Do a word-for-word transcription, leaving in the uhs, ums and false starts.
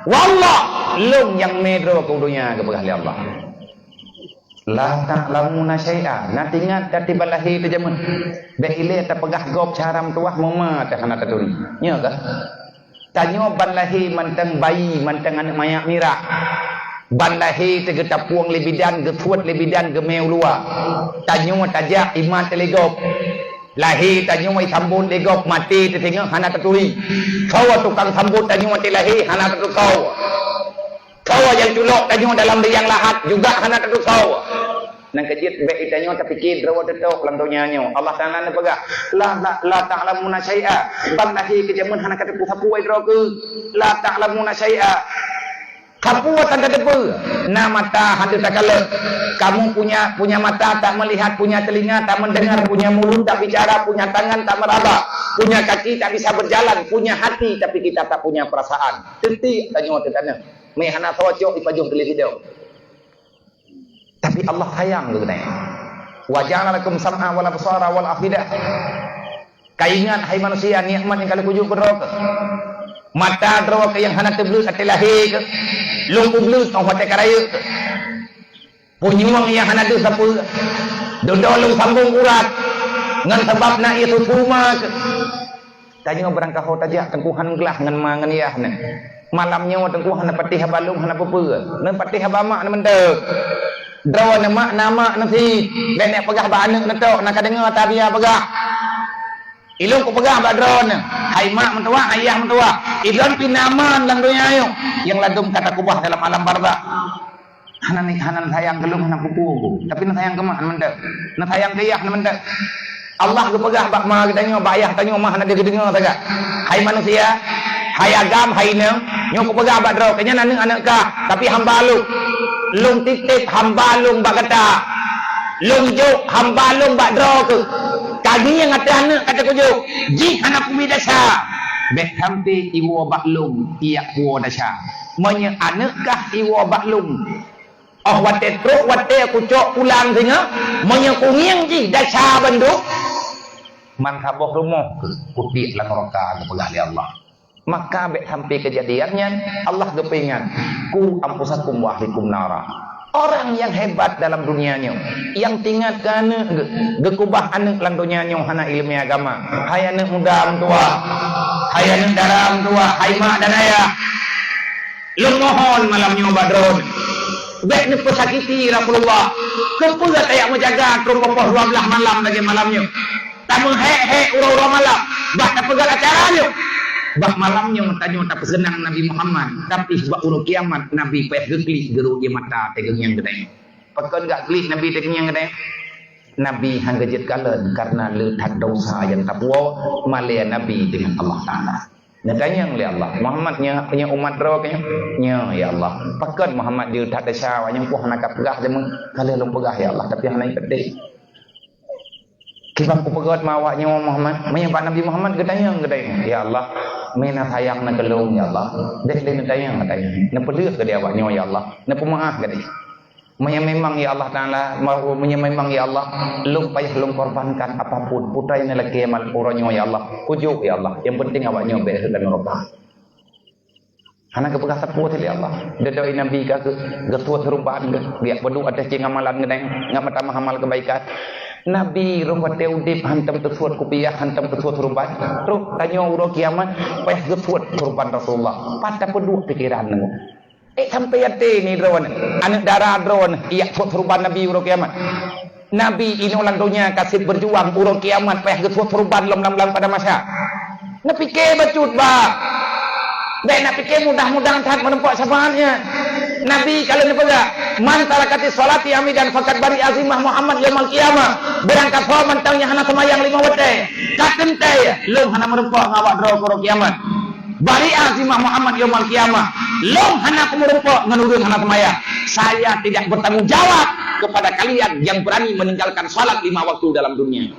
Wallah, lôn nyang mé droe keu donya geupeugah lé Allah. La ta'lamuna syai'a. Na teuingat ka tiban lahé teuh jameun. Bék ilée tapeugah gob cara meutuwah meuma teuh hana taturi. Nyo kah? Tanyoe ban lahé mantong bayi, mantong aneuk manyak mirah. Ban lahé teuh geutapueng lé bidan, geusuet lé bidan, geumé u luwa. Tanyoe tajak iman teuh lé gob. Lahé tanyoe isambot lé gob, maté teuh singoh hana taturi. Soe tukang sambot tanyoe watée lahé hana tatusoe. Soe nyang culok tanyoe dalam liang lahat juga hana tatusoe. Nyang keujeuet bék tanyoe tapike droe teutok lam donya nyoe. Allah Taala neupeugah, "La, la, la ta'lamuna syai'a." Ban lahé keu jameun hana kateupeue sapeue droe keuh. La ta'lamuna syai'a. Sapeue tan tateupeue. Na mata hana takalon. Kamu punya, punya mata tak melihat, punya telinga tak mendengar, punya mulut tak bicara, punya tangan tak meraba, punya kaki tak bisa berjalan, punya hati tapi kita tak punya perasaan. Teuntèe tanyoe teuh taneuk. Mé hana soe cok ipajoh keu lé sidong. Tapi Allah sayang keu geutanyoe. "Wa ja'ala lakum sam'a wal absara wal afidah." Kaingat, hai manusia, nikmat nyang ka lheueh kujok keu droe keuh. Mata droe keuh nyang hana teubleuet watée lahé keuh. Lôn peubleut óh watée ka rayeuk keuh. Punyueng nyang hana deuh sapeue. Dudoe lôn sambong urat. Ngon sabab na ié susu ma keuh. Tanyoe barangkaho tajak teungku han glah ngon ma ngon yah nyan. Malam nyoe teungku hana patéh haba lôn hana peue-peue. Neupatéh haba mak neuh mantong. Droeneuh mak na mak neuh cit. Bék neupeugah bak aneuk neuh tok na ka deungoe tabia peugah. Ilôn kupeugah bak droeneuh, hai mak meutuwah, hai yah meutuwah. Ilôn pih na ma lam donya nyoe nyang ladôm ka takeubah dalam alam barzakh. Hana ni, hana sayang keu lôn, hana pukul. Tapi na sayang keu mak, na mantong. Na sayang keu yah, na mantong. Allah geupeugah bak ma geutanyoe, bak yah tanyoe, ma hana geudeungoe sagai. Hai manusia, hai agam, hai inong, nyoe kupeugah bak droe, keu nyan aneuk-aneuk kah, tapi hamba lôn. Lôn titép hamba lôn bak gata. Lôn jok hamba lôn bak droe keuh. Ka ngieng ateueh aneuk ka teukujok, jih hana peumi desya. Bék sampoe iwoe bak lôn, iyak puwoe desya. Meunyoe aneuk kah iwoe bak lôn, óh watée trok watée kucok pulang singoh, meunyoe kungieng jih desya bandum, man saboh rumoh kutiek lam nuraka geupeugah lé Allah. Maka bék sampoe keujadian nyan, Allah geupeuingat, "Qu anfusakum wa ahlikum nara." Orang nyang hebat dalam dunia nyoe, nyang teuingat keu aneuk geuh, geukeubah aneuk lam donya nyoe hana ileumèe agama. Hai aneuk muda meutuwah, hai aneuk dara meutuwah, hai mak dan ayah. Lôn mohon malam nyoe bak droeneuh, bék neupeusakiti Rasulullah. Keupeue tajak meujaga trok poh dua blaih malam lagée malam nyoe? Tameuhék-hék uroe-uroe malam, bah tapeugét acara nyoe. Bah malam nyoe tanyoe tapeuseunang Nabi Muhammad, tapi bah uroe kiamat Nabi payah geuklik geurok ié mata teugeungieng geutanyoe. Pakon geuklik Nabi teugeungieng geutanyoe? Nabi han geujeuet kalon kareuna le that desya nyang tapuwoe malée Nabi deungon Allah Taala. Neutanyong lé Allah, "Muhammad nyoe, nyoe umat droe kah nyoe?" "Nyoe, ya Allah." "Pakon Muhammad jeuet that desya, awak nyoe poh hana kapeugah jameun?" "Ka lheueh lôn peugah, ya Allah, tapi hana ipeudeh." "Kiban kupeugét ma awak nyoe Muhammad?" Meunyoe bak Nabi Muhammad geutanyong, geutanyong, "Ya Allah, meunan sayang na keu lôn, ya Allah." Bék lé neutanyong, geutanyong. Neupeuleueh geude awak nyoe, ya Allah. Neupeumeu'ah geude. Meunyoe memang, ya Allah Taala, meunyoe memang, ya Allah, lôn payah lôn korbankan apapun, peue nyang neulakée lam uroe nyoe, ya Allah, kujok, ya Allah. Nyang penting awak nyoe bék rhot lam nuraka. Hana geupeugah sapeue lé Allah. Deudoi Nabi ka geu-, geusuet ruban geuh, geujak peuduek ateueh céng amalan geutanyoe, ngat meutamah amal keubaikan. Nabi roh watée udeb hantom teusuet kupiah, hantom teusuet ruban. Roh tanyoe uroe kiamat, payah geusuet ruban Rasulullah. Pat tapeuduek pikeran nyoe. Eh, sampai até ni droeneuh, aneuk dara droeneuh, ijak suet suruban Nabi uroe kiamat. Nabi inoe lam donya ka seb beujuang, uroe kiamat payah geusuet suruban lom lam Padang Mahsyar. Neupike bacut, bah. Bék neupike mudah-mudahan that meurumpok syafaatnya. Nabi ka lheueh neupeugah, "Man tarakatis sholati amidan faqad bari'a zimmah Muhammad yaumal qiyamah." Barangkasoe mantong nyang hana seumayang lima watée, ka teuntée lôn hana meurumpok ngon awak droe uroe kiamat. Bari'a zimmah Muhammad yaumal qiyamah. Lôn hana kumeurumpok ngon ureuëng hana seumayang. Saya tidak bertanggung jawab kepada kalian yang berani meninggalkan salat lima waktu dalam dunia.